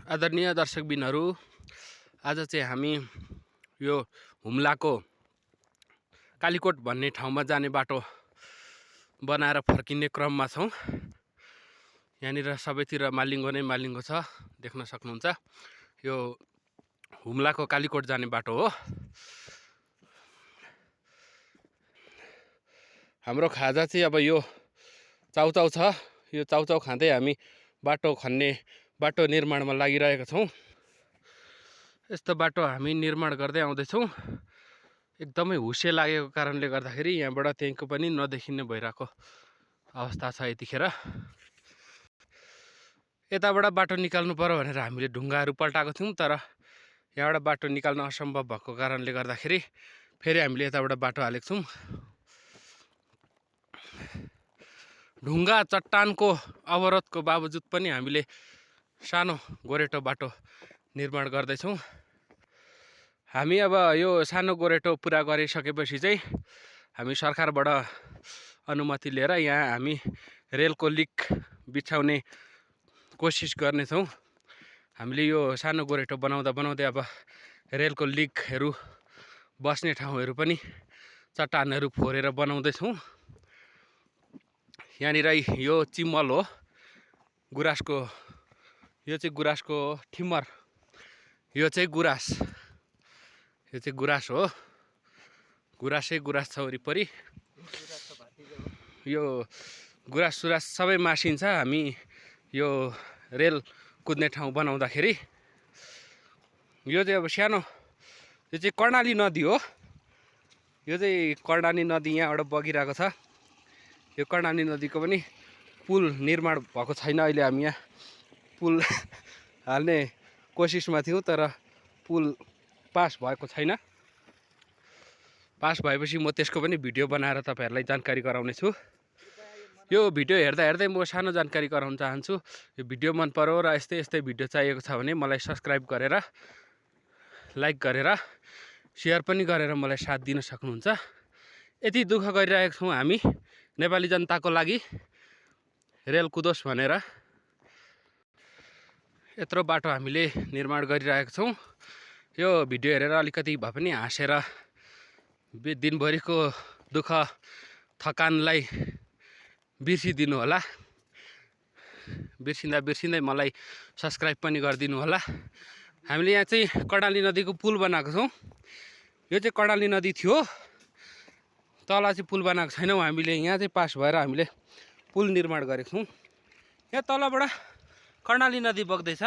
आदरणीय दर्शकबिनहरू, आज चाहिँ हामी यो हुम्लाको कालीकोट भन्ने ठाउँमा जाने बाटो बनाएर फर्किने क्रममा छौँ। यहाँनिर सबैतिर मालिङ्गो नै मालिङ्गो छ, देख्न सक्नुहुन्छ। यो हुम्लाको कालीकोट जाने बाटो हो। हाम्रो खाजा चाहिँ अब यो चाउचाउ छ। यो चाउचाउ खाँदै हामी बाटो निर्माणमा लागिरहेका छौँ। यस्तो बाटो हामी निर्माण गर्दै आउँदैछौँ। एकदमै हुस्से लागेको कारणले गर्दाखेरि यहाँबाट त्यहीँको पनि नदेखिने भइरहेको अवस्था छ। यतिखेर यताबाट बाटो निकाल्नु पर्यो भनेर हामीले ढुङ्गाहरू पल्टाएको थियौँ, तर यहाँबाट बाटो निकाल्न असम्भव भएको कारणले गर्दाखेरि फेरि हामीले यताबाट बाटो हालेको छौँ। ढुङ्गा चट्टानको अवरोधको बावजुद पनि हामीले सानो गोरेटो बाटो निर्माण गर्दैछौँ। हामी अब यो सानो गोरेटो पुरा गरिसकेपछि चाहिँ हामी सरकारबाट अनुमति लिएर यहाँ हामी रेलको लिक बिछाउने कोसिस गर्नेछौँ। हामीले यो सानो गोरेटो बनाउँदै अब रेलको लिकहरू बस्ने ठाउँहरू पनि चट्टानहरू फोरेर बनाउँदैछौँ। यहाँनिर यो चिम्मल हो, यो चाहिँ गुराँसको ठिम्मर, यो चाहिँ गुराँस हो। गुराँसै गुराँस छ वरिपरि। यो गुराँस सुराँस सबै मासिन्छ हामी यो रेल कुद्ने ठाउँ बनाउँदाखेरि। यो चाहिँ अब सानो, यो चाहिँ कर्णाली नदी हो। यो चाहिँ कर्णाली नदी यहाँबाट बगिरहेको छ। यो कर्णाली नदीको पनि पुल निर्माण भएको छैन। अहिले हामी यहाँ पुल हाल्ने कोसिसमा थियौँ, तर पुल पास भएको छैन। पास भएपछि म त्यसको पनि भिडियो बनाएर तपाईँहरूलाई जानकारी गराउनेछु। यो भिडियो हेर्दै म सानो जानकारी गराउन चाहन्छु। यो भिडियो मन पर्यो र यस्तै भिडियो चाहिएको छ भने मलाई सब्सक्राइब गरेर, लाइक गरेर, सेयर पनि गरेर मलाई साथ दिन सक्नुहुन्छ। यति दुःख गरिरहेको छौँ हामी नेपाली जनताको लागि, रेल कुदोस् भनेर। यत्रो बाटो हामीले निर्माण गरिरहेको छौँ। यो भिडियो हेरेर अलिकति भए पनि हाँसेर दिनभरिको दुःख थकानलाई बिर्सिदिनु होला। बिर्सिँदै मलाई सब्सक्राइब पनि गरिदिनु होला। हामीले यहाँ चाहिँ कर्णाली नदीको पुल बनाएको छौँ। यो चाहिँ कर्णाली नदी थियो, तल चाहिँ पुल बनाएको छैनौँ हामीले। यहाँ चाहिँ पास भएर हामीले पुल निर्माण गरेको छौँ। यहाँ तलबाट कर्णाली नदी बग्दैछ।